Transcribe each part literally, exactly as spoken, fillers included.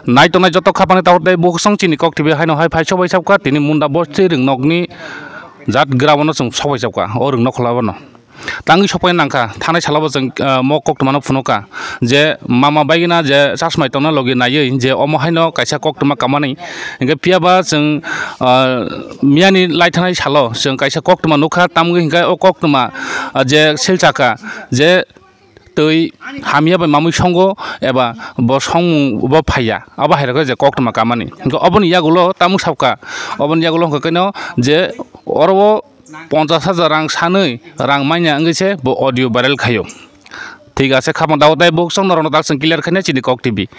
Nai tongnai joto khapangni tabuk tei bukhuk song chini kok T V haino hai phai sobai sabkha tini Munda bosti rwngnokni jat gramo no chwng sobai sabkha o rwngnok khwlabo no. Tangwi sopai nangkha thanai salo bo chwng, ah, mo koktwma no phunukha je mama baigina je chasmai tongna logi naiwi je omo haino kaisa koktwma kamani hinkhe phiyaba chwng, ah, miyani lai thanai salo chwng kaisa koktwma nukha tamwi hinkhe o koktwma, ah, je silchakha je twi hamya bai mamwi songo eba bo songmung bo phaiya abo hai rok je koktwma kamani hinkhe oboni yagulo tamung sabkha oboni yagulo hwnkhe keno je oro o ponchas hajar rang sanwi rang manya wngwi se bo audio viral khaio. Thik ase khapang dago tei bukhuk song norokno tak chwng clear khaina chini kok T V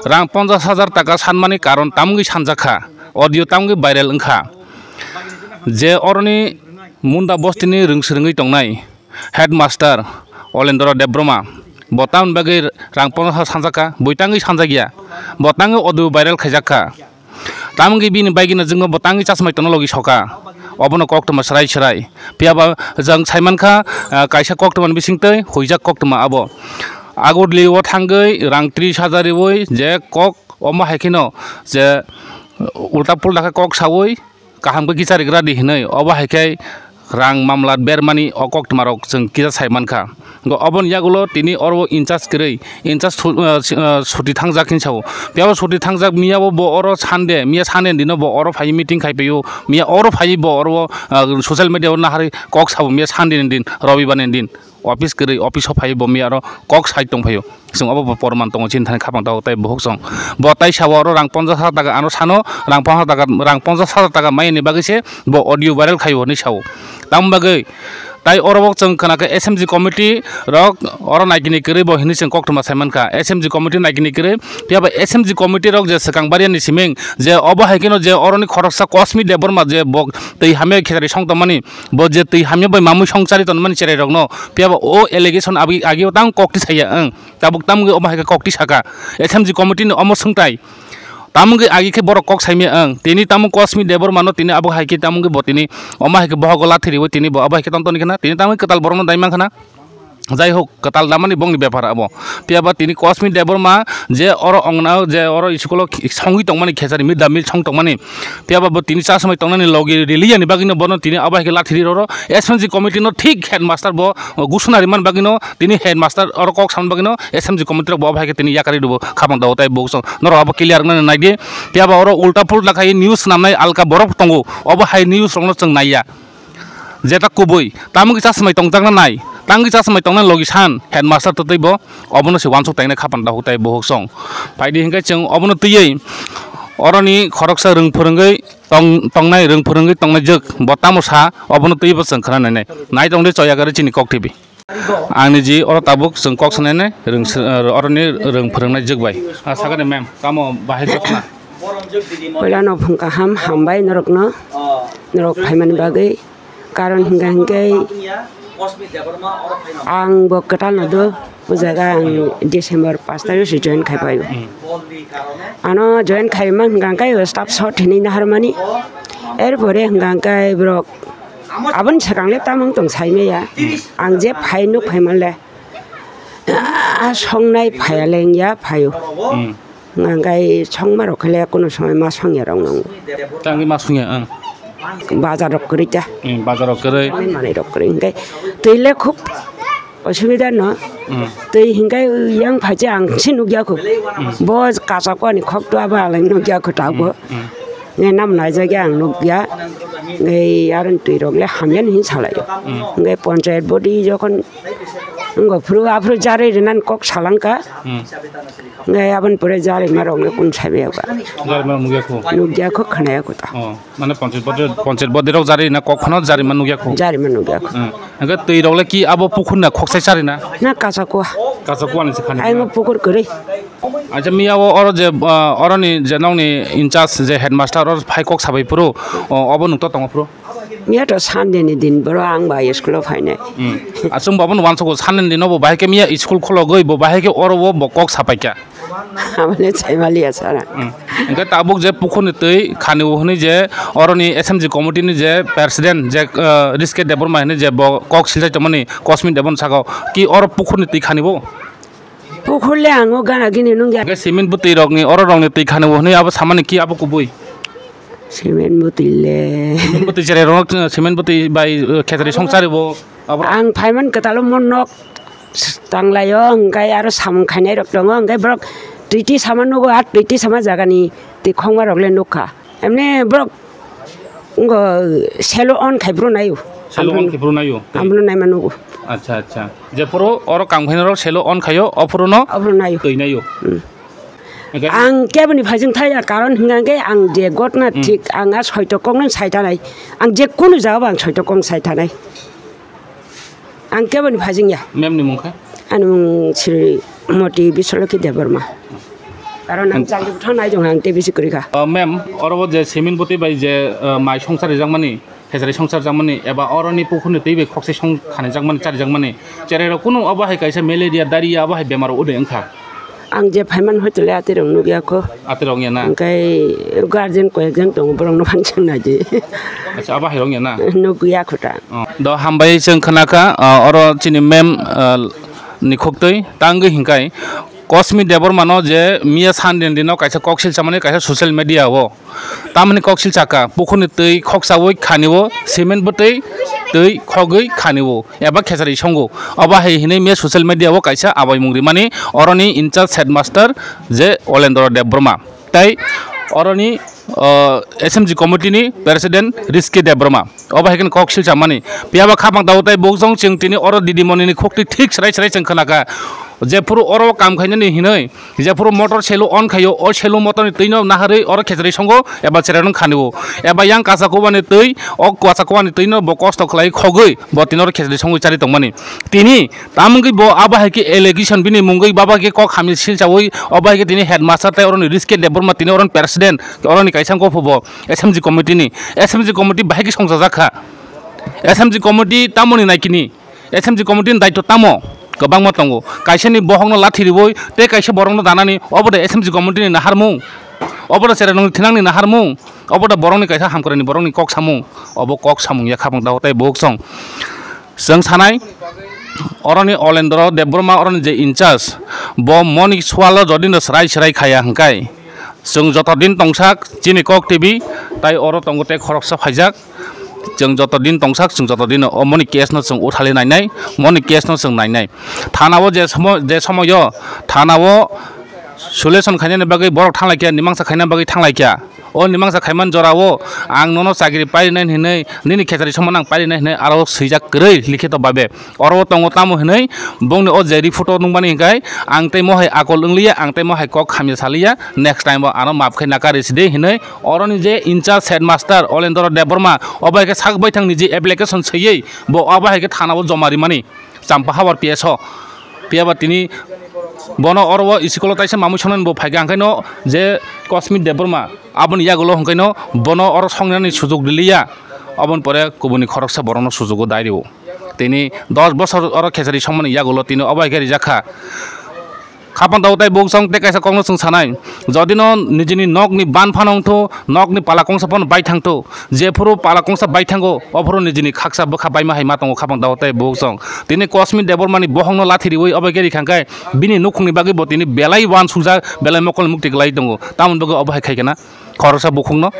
rang ponchas hajar taka sanmani karon tamungwi sanjakha audio tamungwi viral wngkha je oroni Munda bostini rwngsrwngwi tongnai headmaster Olendra Debbarma bo tamoni bagwi rang ponchas hajar sanjakha bui tangwi sanjakya bo tangwi audio viral khaijakha. Tamoni bini baigino jwngno bo tangwi chasmai tongna logi soka. Obono koktwma swrai swrai. Phiyaba jwng saimankha, ah, kaisa koktwmani bisingtwi huijak koktwma abo. Agodli o thangwi rang tris hajar riwi je kok omo hai kheno je ulta pulta khe kok sawi kaham khe kichari gra di hinwi obo hai khe rang mamla bermani o koktwmarok chwng kisa sai mankha. Go oboni yagulo tini oro incharge kwrwi, incharge su-, ah, si-, ah, suti thangjak hinwi sao. Phiyaba suti thangjak miyabo bo oro Sunday, miya Sunday ni dino bo oro phai meeting khai paio. Miya oro phai bo oro, ah, social media o naharwi kok sabo miya Sunday ni din, Robibar ni din. Office kwrwi, office o phai bo miya oro kok sai tong phaio. Chwng obo bo porman tongo chini thani khapang tongo tei bukhuk song. Bo tai sabo oro rang ponchas hajar taka ano sano, rang ponchas hajar taka, rang ponchas hajar taka mayani bagwi se bo audio viral khaio hinwi sao. Tamo bagwi tai oro bo chwng khna khe S M G committee rok oro naikini kwrwi bo hinwi chwng koktwma sai mankha. S M G committee naikini kwrwi, phiyaba S M G committee rok je swkang baria ni siming je obo hai kheno je oroni khoroksa Kosmi Debbarma je bo twi hamya khejari song tongmani, bo je twi hamya bai mamwi song chari tongmani cherai rokno, phiyaba o allegation agi, agi o tang kokti saya ang. Tabuk tamungwi omo hai khe kokti saka S M G committee ni omo swngtai. Tamungwi agi khe borok kok saimya ang. Tini tamung Kosmi Debbarma no tini abo hai khe tamungwi bo tini omo hai khe bohogo lathi riwi tini bo abo hai khe ton toni khna. Tini tamungwi kwtal borok no dai man khna. Jai hok, kwtal damani bongni bepar abo. Phiyaba tini Kosmi Debbarma je oro ongna je oro school o songwi tongmani khejari mid day meal song tongmani. Phiyaba bo tini chasmai tongnani logi riliya ni bagwi no bono tini abo hai khe lathi ri roro S M G committee no thik headmaster bo gusuna rimani bagwi no tini headmaster oro kok samani bagwi no S M G committee rok bo obo hai khe tini yakari rwo khapang dago tei bukhuk song norok abo clear wngnani naidi. Phiyaba oro ulta pulta khai news swnamnai alka borok tongo, obo hai news rokno chwng naiya. Jeta kubui tamungwi chasmai tongjakna nai, tangwi chasmai tongna logi san headmaster twtwi bo obono se wansuk tainai khapang dago tei bukhuk song. Phaidi hinkhe chwng obono twiwi oroni khoroksa rwng phwrwngwi tong-, tongnai rwng phwrwngwi tongnai jwk bo tamo sa obono twiwi bo chwng khna nainai. Nai tongdi Choyagari chini kok T V. Angni ji oro tabuk chwng kok sanai nai rwng se-, oroni rwng phwrwngnai jwk bai. Ah, sakani ma'am, tamo bahai jwk na? Puila no phung kaham hambai norokno, norok phaimani bagwi. Karon hingka hingke ang bo kwtal no do, o jaga ang December pash tarikh se join khai pai o. Hmm. Ano join khai ma hingka hingke staff short hinui naharmani. Er pore hingka hingke borok Aboni swkang le tamung tong sai maya. Ang je phai nuk phai man le. A songnai phai le wngya phai o. Hmm. Nang kai songma rok le kuno somoi ma songya rok nang. Tangwi ma songya, ang. Bazar rok kwrwi ta. Hmm, bazar rok kwrwi. Manwi rok kwrwi hingke twi le khub Osubida no. Mm. Twi hingke yang phachi ang si nukya khu. Mm. Bo kacha kwani khok to abo alai nukya khu ta bo. Mm, mm. Nge nam nai jagya ang nukya. Nge aron twi rok le hamya ni hin salai. Mm. Nge panchayat body jokhon ngo phuru aphuru jari rinan kok salangka. Mm. Nge abon pore jari ma rok le kun sabi ba. Jari ma nukya khu. Nukya khu khana ya khu ta. Oh. Mane panchayat body, panchayat body rok jari na kok phano jari man nukya kho. Jari man nukya kho. Hmm. Hingke twi rok le ki abo pukhur na khok sai chari na? Na kacha kua. Kacha kua ni se khani. Ai mo pukur kwrwi. Acha miya o oro je, ah, oro ni je nong ni in charge je headmaster oro phai kok sabai phuru, o, obo nuk to tongo phuru. Miya to Sunday ni din boro ang ba school o phainai. Hmm. Asung babo no wansoko Sunday ni din no bo bahai ke miya school khulogoi bo bahai ke oro bo kok sapai kha. Aboni chaimaliya sara. Hmm. Hingke tabuk je pukhurni twi khani o hwnwi je oroni S M G committee ni je president je, eh, Riske Debbarma hwnwi je bo kok silchai tongmani Kosmi Debbarma saka o ki oro pukhurni twi khani bo? Khole ang o gana gini nung ya. Hwnkhe cement bwtwi rokni, oro rokni twi khani bo hwnwi abo samani ki abo kubui? Cement bwtwi le. Cement bwtwi cherai rok, cement bwtwi bai, uh, khechari song chari bo abo. Ang phaiman kwtalo mon nok tanglaio, hwnkhe aro samung khainai rok tongo, hwnkhe borok twi twi sama nugo, a twi twi sama jagani twi khongma rok le nukha. Emne borok ngo selo on khai bro nayo. Selo on khai bro nayo. Amno naima nugo. Acha, acha. Jephuru oro kam khainai rok selo on khaio, ophuru no. Ophuru nayo. Twi nayo. Hmm. Hwnkhe ang keboni phaijing thaya, karon hwnkhe ang je gotna Hmm. thik ang a soito kokno sai tanai. Ang je kunu jaga bo ang soito kok sai tanai. Ang keboni phaijing ya. Ma'am ni mung kha? Ani mung Sri Moti Biswaloki Debbarma. Karon ang Ang chakri bwthang nai jong ang T B C kwrwi kha. Uh, ma'am, oro bo je cement bwtwi bai je, uh, mai songchar rijak mani, khechari songchar jak mani, eba oroni pukhurni twi bai khokse song khani jak mani, chari jak mani, cherai rok kunu obo hai kaisa malaria, diarrhea obo hai bemar ode wngkha. Ang je phaiman hoi tole ati rok nukya kho. Ati rok ya na? Hwnkhe guardian koi ekjon tongo, borok no phan chang nai di. Acha, abo hai rok ya na? Nukya kho ta. Oh. Do hambai chwng khna kha, ah, oro chini ma'am, ah, ni khuktwi tangwi hinkai Kosmi Debbarma no je miya sandin dino kaisa koksil chamani kaisa social media o. Tamoni koksil chaka, pukhurni twi khoksaui khanio, cement bwtwi twi khogwi khanio, eba khechari songo. Obo hai hinwi me social media o kaisa abaimung rimani, oroni in charge headmaster je Olendro Debbarma. Tai oroni, o, S M G committee ni president Riski Debbarma. Obo hai khe koksil chamani. Piyaba khapang dago tai bukjong chwng tini oro didimoni ni khukti thik srai srai chwng khnakha. Jephuru oro kam khainani hinwi Jephuru motor selu on khaio, o selu motor ni twi no naharwi oro khechari songo eba cherai rok khanio, eba yang kacha kubani twi, o kacha kubani twi no bo kosto khlai khogwi bo tini oro khechari songwi chari tongmani. Tini tamungwi bo abo hai khe allegation bini mungwi baba khe kok hamya silchawi obo hai khe tini headmaster tai oroni Riski Debbarma tini oroni president oroni kaisa gopho bo S M G committee ni, S M G committee bahai khe songchajak kha. S M G committee tamoni naikini. S M G committee ni daitw tamo? Kwbangma tongo. Kaisani bohokno lathi riwi tei kaisa borokno danani, obo de S M G committee ni naharmung? Obo de cherai nokni thinangni naharmung? Obo de borokni kaisa hamkraini borokni kok samung? Obo kok samung ya khapang dago tei bukjong. Chwng sanai, oroni Olendro Debbarma oroni je in charge, bo moni swalo jodi no srai srai khaya hwnkhe, chwng joto din tongsak chini Kok T V, tai oro tongo tei khoroksa phaijak. Chwng joto din tongsak, chwng joto din o moni case no chwng uthali nainai, moni case no chwng nainai. Thana o je somo-, je somoyo thana o solution khainani bagwi borok thanglaikha, nimangsa khaina bagwi thanglaikha. O nimangsa khaiman jora o ang nono chakri parinai hinwi, nini khechari soman ang parinai hinwi aro swijak kwrwi likhito babe. Oro o tongo tamo hinwi bongni o je report o nukmani hinkhai ang tei mohai akol wngliya, ang tei mohai kok hamya saliya, next time o ano maaf khai naka risi de hinwi oroni je in charge headmaster Olendro Debbarma obo hai khe sak baithang ni je application swiwi bo obo hai khe thana o joma rimani Champa Habar P S o. Phiya ba tini bono oro o school o taisa mamui sonani bo phaikha, hwnkhe no je Kosmi Debbarma aboni yagulo hwnkhe no bono oro songnani sujuk riliya, oboni pore kubuni khoroksa borokno sujugo dai rio. Tini dos bosor oro khechari songmani yagulo tini obo hai khe rijak kha. Khapang dago tai bukjong tei kaisa kokno chwng sanai. Jodi no nijini nokni ban phano wngthu, nokni pala kongsa phano bai thangthu. Jephuru pala kongsa bai thango, ophuru nijini khaksa bwkha baima hai ma tongo khapang dago tai bukjong. Tini Kosmi Debbarmani bohongno lathi riwi obo khe rikha khe bini nukhungni bagwi bo tini belai uansukjak, belai mokolni mukti kwlai tongo. Tamoni bagwi obo hai khai khe na khoroksa bukhukno.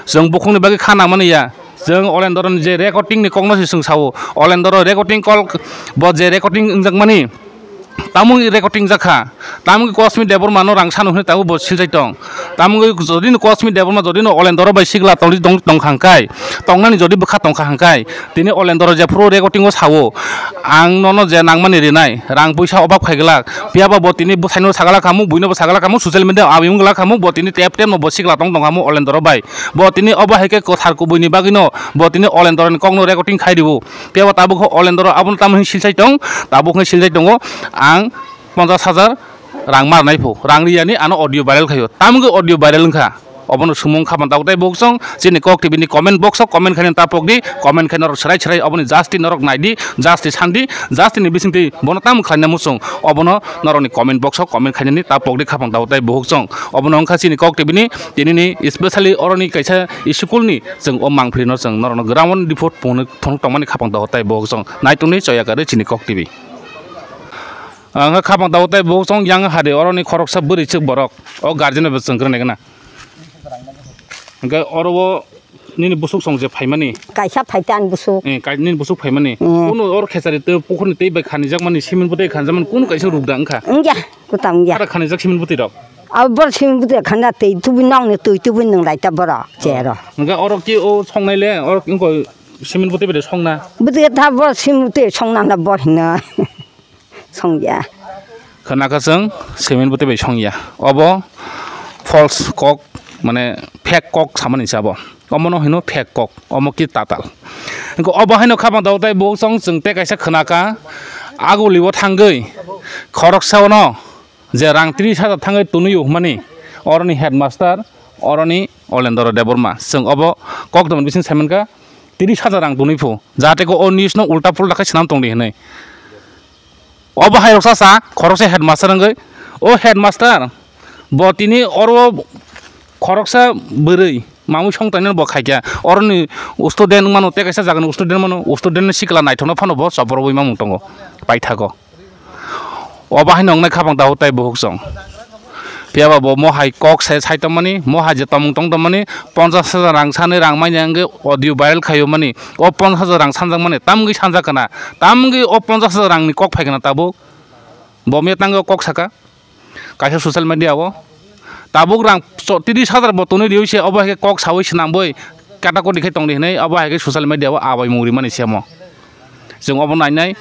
Chwng bukhukni bagwi kha nangmani ya. Chwng Olendoroni je recording ni kokno se chwng sao. Olendoro recording call bo je recording wngjakmani, tamungni recording jakha. Tamungni Kosmi Debbarma no rang sano hwnwi tabuk bo siljai tong. Tamungni jodi no Kosmi Debbarma jodi no Olendoro bai sigla tongri tong, tongkha hwnkhe, tongnani jodi bwkha tongkha hwnkhe, tini Olendoro jephuru recording o sao, ang nono je nangmani rinai, rang puisa obab khai glak, phiya ba bo tini bwsaino sagalak hamu, buino bo sagalak hamu, social media o abimung glak hamu, bo tini tep tep no bo sigla tong tong hamu Olendoro bai. Bo tini obo hai khe kwthar kubuini bagwino bo tini Olendoroni kokno recording khai rwo. Phiya ba tabuk khe Olendoro abono tamo hwnwi silsai tong, tabuk hwnwi silsai tongo, ang ponchash hajar rang marnai pho, rang riyani ano audio viral khaio. Tamo khe audio viral wngkha? Obono sumung kha phan tabuk tei bukchong chini Kok T V ni comment box o comment khaina ta pokdi, comment khai norok swrai swrai oboni justice norok naidi, justice sandi, justice ni bisingtwi bono tamo khlaina muchung, obono norokni comment box o comment khainani ta pokdi kha phan tabuk tei bukchong. Obono wngkha chini Kok T V ni tinini specially oroni kaisa school ni chwng o mangpili no chwng norokno ground report phunuk, phunuk tongmani kha phan tabuk tei bukchong. Naitungni choya kwrwi chini Kok T V. Ang kha khapang tabuk tei bo chwng yang hade oroni khoroksa bwrwi chwk borok. O guardian bai bo chwng kwrwng nai gana. Hwnkhe oro o nini busuk song je phaimani. Kaisa phaita ani busuk. Eh, kai-, nini busuk phaimani. Mm. Kuno or khesari tei pukhurni tei bai khanijakmani, cement bwtwi khanijakmani, kuno kaisa rukda wngkha? Wngya, kwtam wngya. Ara khanijak cement bwtwi rok? Abo bor cement bwtwi khanja tei tubui nokni twi tubui nwng laita borok chero. Hwnkhe oro ki o songnai le, oro wngkha cement bwtwi bai songna? Bwtwi ta bor cement bwtwi songna na bor hino. Songya. Khwnakha chwng cement bwtwi bai songya. Obo false kok, mane fake kok samani se abo. Omono hino fake kok, omo ki tatal. Hwnkhe obo haino khapang tabuk tei bo chwng chwng tei kaisa khwnakha, aguli o thangwi khoroksa ono je rang tris hajar thangwi tonwi hwnmani oroni headmaster, oroni Olendro Debbarma. Chwng obo kok doman bising saimankha tris hajar rang tonwi phu, jahate ko o news no ulta pulta khe swnam tongdi hwnwi. Obo hai rok sa sa, khoroksa headmaster wngwi, "O headmaster, bo tini oro khoroksa bwrwi mamwi songtainani bo khaikha, oroni student wngmano, tei kaisa jagani student wngmano, student ni sikla naithokno phano bo chopor rwui mamung tongo paithago." Obo haino wngnai khapang tabuk tei buhuk chwng. Phiya ba bo mo hai kok sai, sai tongmani, mo hai je tongmung tong tongmani, ponchash hajar rang sani rang manya wngwi audio viral khaio mani, o ponchash hajar rang sanjak mani, tamgwi sanjak kana, tamgwi o ponchash hajar rangni kok phai kana tabuk? Bo miya tangwi o kok saka, kaisa social media o, tabuk rang cho-, tris hajar bo tonwi riwi se, obo hai khe kok sawi swnambwi katakoti khe tongdi hinwi, obo hai khe social media o abai mung rimani se omo. Chwng obo nainai,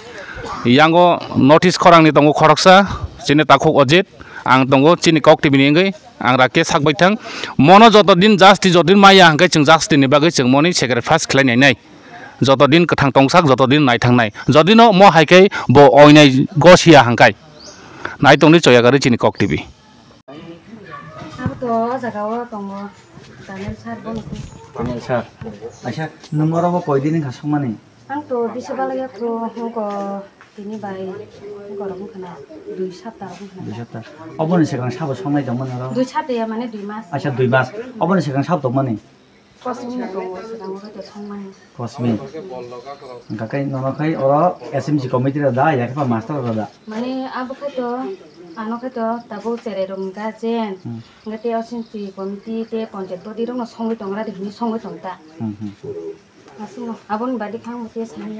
yango notice khorangni tongo khoroksa, chini takhuk Ojit, ang tongo chini kok T V ni wngwi, ang Rakesh Sakbaithang. Mono joto din justice, joto din maya hwnkhe chwng justice ni bagwi chwng moni sacrifice khlai nainai. Joto din kwthang tongsak, joto din naithangnai. Jodi no mo hai khe bo oinai gosiya hwnkhe. Nai tongdi choya gari chini kok T V. Abo to o jaga o tongo, Daniel sir bono khe. Daniel sir. Aisa, nwng oro bo koi din wngkha songmani? Ang to bisi balai ya kho, hwnkhe tini bai, hwnkhe rok wngkha na, dui sapta rok wngkha na. Dui sapta. Oboni swkang sabo songnai tongmani oro? Dui sapta ya, mane dui mas. Aisa, dui mas. Oboni swkang sabo tongmani? Kosmino tongo, swkang o to songmani. Kosmi. Hwnkha khe nono khai oro S M C committee rok da, ya khe ba master rok da? Mane abo khai to, ano khai to tabuk cherai rok ni guardian. Hmm. Hwnkhe tei S M C committee tei panchayat body rok no songwi tongra de hinwi songwi tong ta. Hmm, hmm. Aswkno, aboni badi khe ang bo tei sani.